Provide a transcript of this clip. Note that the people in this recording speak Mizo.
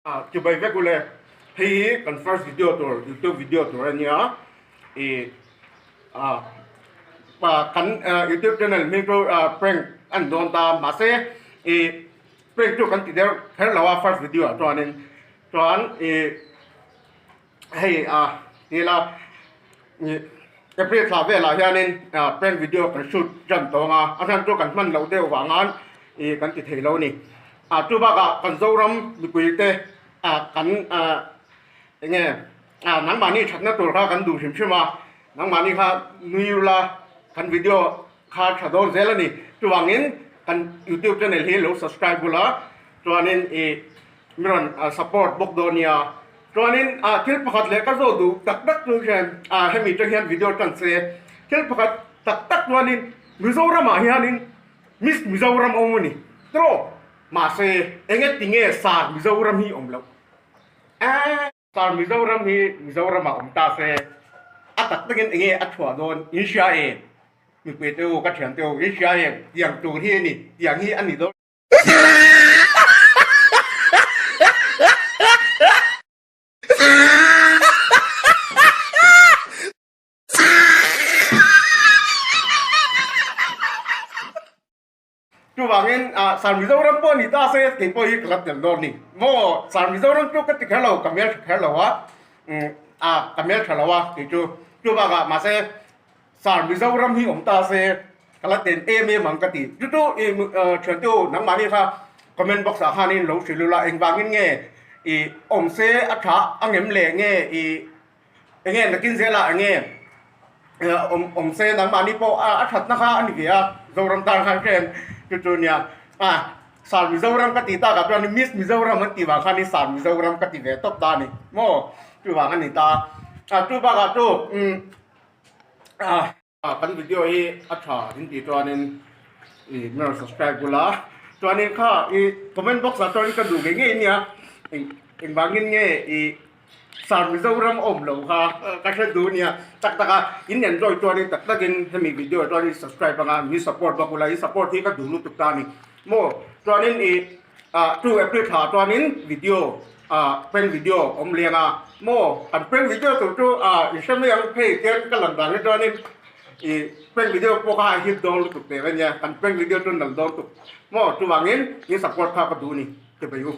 Chibai vek ule, hei hi kan first video tur youtube video tur a nia ih kan youtube channel hming chu prank a ni dawn ta mahse ih prank chu kan ti deuh kher lo a first video ah chuanin chuan ih hei a tila ih April thla velah hianin prank video kan shoot tan tawng a, a chhan chu kan hman loh deuh vang an ih kan ti thei lo a ni. Ah chu bakah kan Zoram mipui te ah kan ah eng nge ah nangmahni thatna tur kha kan duh hrim hrim a, nangmahni kha nui ula kan video kha tha dawn zel a ni. Chuvangin kan youtube channel hi lo subscribe bula chuanin ih mi rawn support bawk dawn nia. Chuanin ah thil pakhat leh ka zawh duh tak tak chu hian ah hemi te hian video tan se thil pakhat tak tak chuanin Mizoramah hianin Miss Mizoram awm a ni tawh mahse enge tinge Sar Mizoram hi awm loh eeh. Sar Mizoram hi Mizoramah awm ta se a tak takin enge a chhuah dawn in hria em mipui te u ka thian te u in hria em tiang tur hi a ni tiang hi a ni dawn. Chuvangin Sir Mizoram pawh ni ta se kei pawh hi ka la tel dawn ni. Maw Sir Mizoram chu ka ti kher lo, ka hmel tha kher lo a, a ka hmel tha lo a kei chu. Chuvangah mahse Sir Mizoram hi awm ta se ka la ten em em ang ka ti. Chu chu i thiante u nangmahni kha comment box ah khanin lo hrilh ula engvangin nge i awm se a tha angem le nge i Enge nakin zelah enge awm awm se nangmahni pawh a thatna kha a ni ve a, Zoram tan khan hre em chu chu nia a Sar Mizoram ka tih takah chuan Miss Mizoram an tih vang khan Sar Mizoram ka ti ve tawp ta a ni maw chuvang a ni ta a chu bakah chu umm a. Kan video hi a tha in tih chuanin i min rawn subscribe bula chuanin kha i comment box ah chuan ka duh ngei ngei ania eng engvangin nge i Sir Mizoram awm lo kha ka hre duh ania tak tak a in enjoy chuanin tak takin hemi video ah chuan i subscribe anga min support bawk ula i support hi ka duh lutuk ta a ni maw chuanin i Ah chu April thla chuanin video ah prank video awm lian a maw kan prank video tur chu ah i hre mai ang phei tiang ka lang dan hi chuanin ih prank video pawh kha a hit dawn lutuk teh ania kan prank video chu nal dawn tuk maw chuvangin in support kha ka duh a ni ti bai u.